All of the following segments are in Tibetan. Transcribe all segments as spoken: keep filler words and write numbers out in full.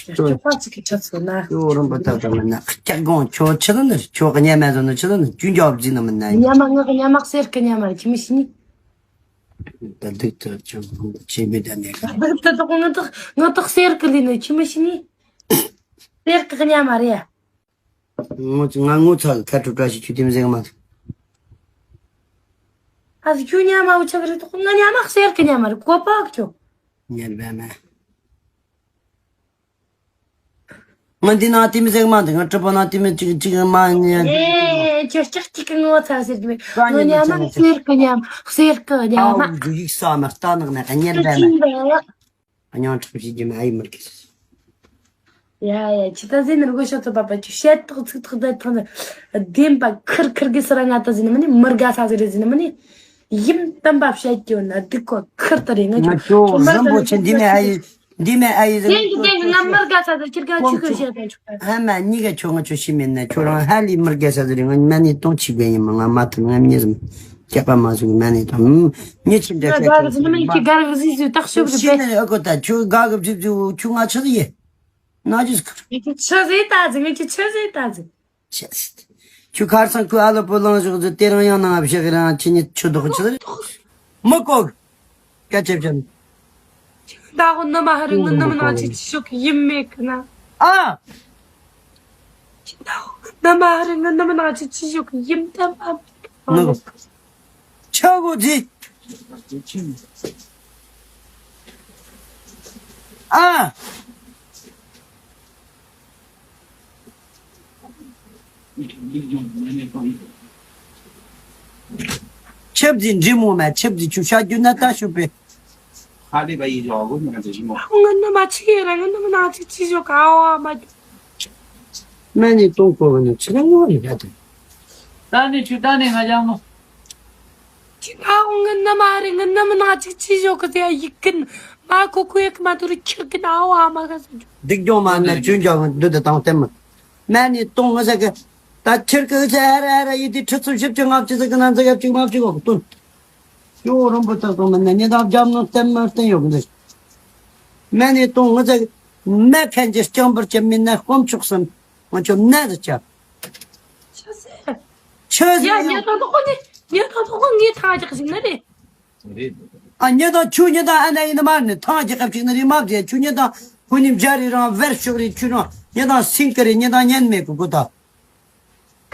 ཁྱོད་ཁྱོད་པ་ཅིག་གི་ཁྲ་ཚོ་ན། ཁྱོད་རིན་པོ་ཏག་ཏག་མིན་ན་སྐྱག་གོང་ཁྱོད་ཆི་ལ་ནི་ཁྱོད་གི་ཉལ་མ་ཟོ་ནི་ཆི་ལ་ནི་ཅུན་ཅོག་བརྫིས་ནི་མིན་ན། ཉལ་མ་ང་གི་ཉལ་མ་གསེར་གི་ཉལ་མ་རེད། ཁྱི་མི་ཤི་ནི། ད་སྡུག་ཏུ་ཁྱོད་ཆེ་མི་ད་ནས་ག་སྡུག་ཏུ་དོག་ང་དོག་ང་དོག་གསེར་གི་ལི་ནི་ཁྱི་མི་ཤི་ནི། གསེར་གི་ཉལ་མ་རེད་ཡ། ངོ་ང་ངོ་ཚ་གི་ཁ་དྲུག་བཀྲ་ཤིས་ཁྱོད་དེ་མི་ཟེར་གི་མ་ཐུབ། ཨ་ཟི་ཁྱོད་ཉལ་མ་འུ་ཆ་གི་རེད་དོག་ང་ཉལ་མ་གསེར་གི་ཉལ་མ་རེད། གོ་པ་ཁྱོད། ཉལ་བ་མ། ང་འདི་ནང་ལྟད་མོ་ཟེར་གི་མ་འདུག་ང་སྤྲུལ་པ་ནང་ལྟད་མོ་གཅིག་གཅིག་མ་ཉན། ཨེ་ཁྱོད་ཅག་གཅིག་གི་ངོ་ཚ་ཟེར་གི་མེད། ང་ཉལ་མ་གསེར་གི་ཉལ་མ་གསེར་གི་ཉལ་མ། ཨའུ་ཡིག་ས་མ་ལྟ་ནག་ནས་ཉན་ར་མ། ཉོན་ཁྲག་ཞིག་གི་མ་ཨི་མར་གི། ཡ་ཡ་ཁྱི་ད་ཟེར་ནི་རུ་གོ་ཤོ་ཐོ་པ་པ་ཁྱོད་བཤད་ཐོག་ཚིག་ཐོག་ད་ཐོག་ནི་བདེན་པ་ཁིར་ཁིར་གི་སི་ར་ང་ད་ཟེར་ནི་མ་ནི་མི་དགའ་ས་ཟེར་རེད་ཟེར་ནི་མ་ནི་ཡིན་གཏམ་པ་བཤད་ཀྱི་ཡོད་ན་སྡུག་གོ་ཁིར་ད་རེད། ང་ང་ཁྱོད་ཁྱོད་རིན་པོ་ཆེ་འདི་མེད་ཨ་ཡི། འདི་མེད་ཨ་ཡི་ཟེར། དེང་གི་དེང་གི་ང་མི་དགའ་ས་ཟེར་ཁྱི་དགའ་ཁྱི་དགའ་བཤད་ད་ཆོག་ཨ་མ་གཉིས་ཀ་ཁྱོད་ང་ཁྱོད་ཤི་མེད་ན་ཁྱོད་རང་ཧ་ལས་མི་དགའ་ས་ཟེར་རེད། ང་མ་ནི་གཏོང་ཆི་དགོས་ཡིན་མ་ང་མ་ཐུབ་ང་མྱི་ཟིན། སྐྱག་པ་མ་བཟོ་གི་མ་ནི་དང་། མྱི་ཆི་འདྲ་ང་དགའ་གི་ཟེར་ནི་མ་ཡིན་གྱི་དགའ་གི་ཟིག་ཟིག་ཏག་ཤོབ་རེད་པས། ཤི་ནི་ཨ་ཁོ་ད་ཁྱོད་དགའ་གི་བཟི་བཟི་ཁྱོད་ང་ཆི་ཟིག་ཡེ། ན་ཅི་ཟིག་ཁར། ངས་ཁྱི་ཆི་ཟིག་ད་ཟིག་ངས་ཁྱི་ཆི་ཟིག་ད་ཟིག་ཆི་ཟིག་ཁྱོད་ཁར་སང་ཁོས་ཨ་ལོ་པོ་ལངས་ཞོག་ཟིག་དེ་རང་ཡང་ནང་བཞག་གི་རང་ཁྱི་ཉིད་ཆུ་དོག་ཆི་ཟིག་མི་གོ་གི། སྐད་ཆ་བཤད། ད་གོ་ནི་མ་ཧ་རི་ངི་ནི་མི་ནང་ཅི་ཆི་ཞོག་གི་ཡིན་མེད་གི་ན། ཨ། ད་གོ་ནི་མ་ཧ་རི་ངི་ནི་མི་ནང་ཅི་ཆི་ཞོག་གི་ཡིན་ད་མ། ནི་གོ། ཆ་གོ་ཟིག་ཨ། ཆབ་ཟིག་འདྲི་མོ་མ་ཆབ་ཟིག་ཆུ་ཤ་རྒྱུ་ན་ད་ཤུ་པེ། ཧ་ལས་པ་ཡིན་ཞོག་གོ་ནི་ང་ཚོ་ཞིག་མོ། ང་ནི་མ་ཆི་ཡེ་ར་ང་ནི་མི་ནང་ཅི་ཆི་ཞོག་ག་ཨ་བ་མ། མ་ནི་གཏོང་གོ་བ་ནི་ཆི་ལ་ངོ་ཡི་ག་དེ། ད་ནི་ཆུ་ད་ནི་ང་ཅང་མོ། ཅི་ད་འོང་ངི་ནི་མ་རེད། ངི་ནི་མི་ནང་ཅིག་ཅི་ཞོག་གི་ཟེར་ཡ་ཡིག་གིན་མ་ཁོ་ཁོ་ཡ་གི་མ་དུ་རུ་ཁྱིར་གིན་ཨ་བ་ཨ་མ་ག་ཟེར་རྒྱུ། སྡིག་སྦྱོང་མ་ན་ཅུན་ཅང་འདུ་དུ་དང་བསྟན་མ། མ་ནི་གཏོང་ངི་ཟེར་གི། ད་ཁྱིར་གི་ཟེར་ཨ་ར་ཨ་ར་ཡི་དི་ཁྲི་ཚོ་བཞི་བཅུ་ལྔ་བཅུ་ཟེར་གི་ན་ཟེར་ཡ་བཅུ་མ་བཅུ་གོ་གི་སྟོན། ཡོ་རོམ་པོ་ཏག་ཏག་མ་ན་ཉི་ད་རྒྱབ་ནང་བསྟན་མ་བསྟན་ཡོ་གི་ཟེར། མ་ནི་གཏོང་ངི་ཟེར་གི། མ་ཁན་གྱི་སྐྱང་འབུར་གྱི་མི་ན་དཀོན་མཆོག་གསུམ། ང་ཆོ་ན་ཟེར་ཅག་ཆི་ཟེར། ཆི་ཟེར་ཡ། ཡང་ཉེ་དང་ཐོག་ཁོ་ནི་ཉེ་དང་ཐོག་ཁོ་ངའི་ཐང་རྒྱག་ཞིག་ནི་རེད། ཨ་ཉེ་དང་ཆུ་ཉེ་དང་ཨ་ན་ཡིན་ནི་མ་ནི་ཐང་རྒྱག་ཞིག་ནི་རེད་མ་བཟས། ཆུ་ཉེ་དང་ཁོ་ནི་འཇའ་རི་རང་བེར་ཤོག་རེད། ཆུ་རང་ཉེ་དང་སིང་ཀི་རེད། ཉེ་དང་ཉན་མེད་གི་གོ་ད།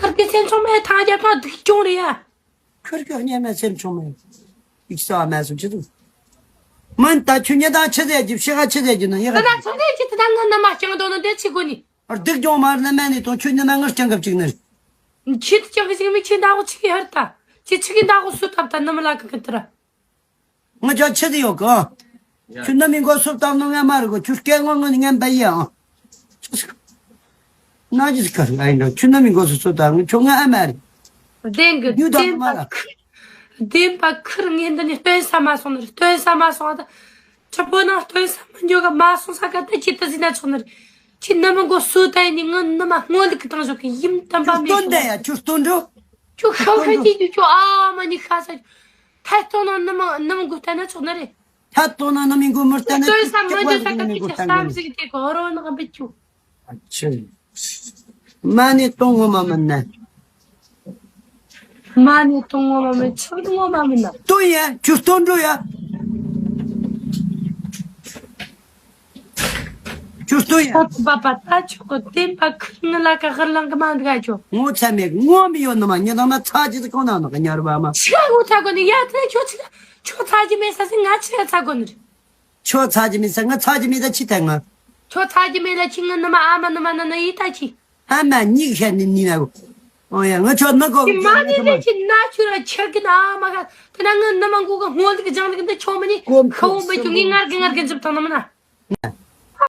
ཁར་གི་སེམས་ཆུང་མའི་ཐང་རྒྱག་པ་སྡུག་གྱོང་རེད་ཡ། ཁུར་གི་སྙན་མ་སེམས་ཆུང་མའི་ཡིག་ས་མ་སུ་ཆི་དུ། མིན་ད་ཆུ་ཉེ་དང་ཆི་ཟེར་གྱི་ཕྱི་ཁ་ཆི་ཟེར་གྱི་ནི་ཡ། ད་ད་ཆུ་ཟེར་གྱི་ད་ད་ང་ནི་མ་ཅང་དོ་ནི་དེ་ཆི་གོ་ནི། སྡིག་སྦྱོང་མར་ནི་མ་ནི་དང་ཆུ་ནི་མ་ངར་ཅང་གབ་ཅིག་ནི། ཁྱེད་ཀྱང་གི་ཅིག་མི་ཁྱེད་ད་གོ་ཆི་གི་ཧར་ད། ཁྱེད་ཆི་གི་ད་གོ་སུ་ཐབ་ད་ནི་མི་ལ་གི་གི་ཏི་ར། ང་ཅག་ཆི་དི་ཡོད་གི། ཁྱོད་ནི་མི་མགོ་སུ་ཐབ་ནོ་ང་མ་རི་གོ་ཁྱོད་སྐད་ངོ་ངོ་ནི་ངན་པ་ཡི་ཨང་། ན་ཅི་སི་ཁར་ཨ་ཡིན་ནོ་ཁྱོད་ནི་མི་མགོ་སུ་སུ་ཐབ་ང་ཁྱོད་ང་ཨ་མ་རི། བདེན་གི་རྒྱུ་དང་བདེན་མ་པ་ལ། ཁུར། བདེན་པ་ཁུར་ངས་འདི་ནི་སྟོན་ས་མ་སོང་ནི་རེད། སྟོན་ས་མ་སོང་ད། ཁྲི་པོ་ནང་སྟོན་ས་མི་འཇོག་ག་མ་སོང་ས་ག་ད་ཁྱེད་ད་ཟིན་ན་ཆོག་ནི་རེད། ཁྱེད་ནི་མི་མགོ་སུ་ད་ཡིན་ནི་ང་ནི་མ་སྔོན་ལུག་གི་བཏང་ཞོག་གི་ཡིམ་དམ་པ་མེད་སྟོན་ད་ཡ་ཁྱོད་སྟོན་འགྲོ། ཁྱོད་ཤང་ཤང་ཅིག་ཁྱོད་ཨ་མ་ནི་ཤ་ས། ཐད་གཏོང་ནང་ནི་མི་ནི་མི་མགོ་ལྟ་ན་ཆོག་ནི་རེད། ཐད་གཏོང་ནང་ནི་མི་མགོ་མི་ལྟ་ན་སྟོན་ས་མི་འཇོག་ས་ག་ཁྱེད་ཀྱི་བསམ་གཟིགས་དེ་གོ་རོ་ནག་འབུད་ཁྱོད། ཨ་ཆི། མ་ནི་གཏོང་ངོ་མ་མིན་ན། མ་ནི་གཏོང་ངོ་མ་མིན་ཆག་ངོ་མ་མིན་ན། གཏོང་ཡ་ཁྱོད་གཏོང་འགྲོ་ཡ། ཁྱོད་གཏོང་ཡ། ད་ཚོ་པ་པ་ད་ཆོག་གོ་བསྟན་པ་ཁུར་ནི་ལ་ཀ་ཧར་ལང་གི་མ་འདུག་ཨ་ཁྱོད། ངོ་ཚ་མེད་ངོ་མི་ཡོད་ནི་མ་ཉི་དང་མ་ཚ་ཅི་ཚ་གང་ན་ནི་ཉར་བ་མ། ཆི་ངོ་ཚ་གོ་ནི་ཡ་ད་ཁྱོད་ཆི་ཁྱོད་ཚ་གི་མེད་ས་སི་ང་ཆི་ཡ་ཚ་གོ་ནི་རེད། ཁྱོད་ཚ་གི་མེད་ས་ང་ཚ་གི་མེད་ད་ཅི་ཐད་ང་། ཁྱོད་ཚ་གི་མེད་ལ་ཁྱི་ང་ནི་མ་ཨ་མ་ནི་མ་ན་ན་ཡི་ད་ཁྱི། ཨ་མ་གཉིས་ཤ་ནི་ནི་ན་གོ། ཨོ་ཡ་ང་ཁྱོད་ནི་གོ་གི་མ་ནི་ལས་ཁྱི་ན་ཁྱོད་ར་ཁྱེར་གི་ན་ཨ་མ་ག་དེ་ན་ང་ནི་མ་མགོ་ག་སྔོན་ལི་གི་ལྗང་ལི་གི་འདི་ཁྱོད་མ་ནི་ཁ་བོ་མ་ཁྱོད་ངི་ངར་གི་ངར་གི་འཇིབ་དང་ནི་མ་ན།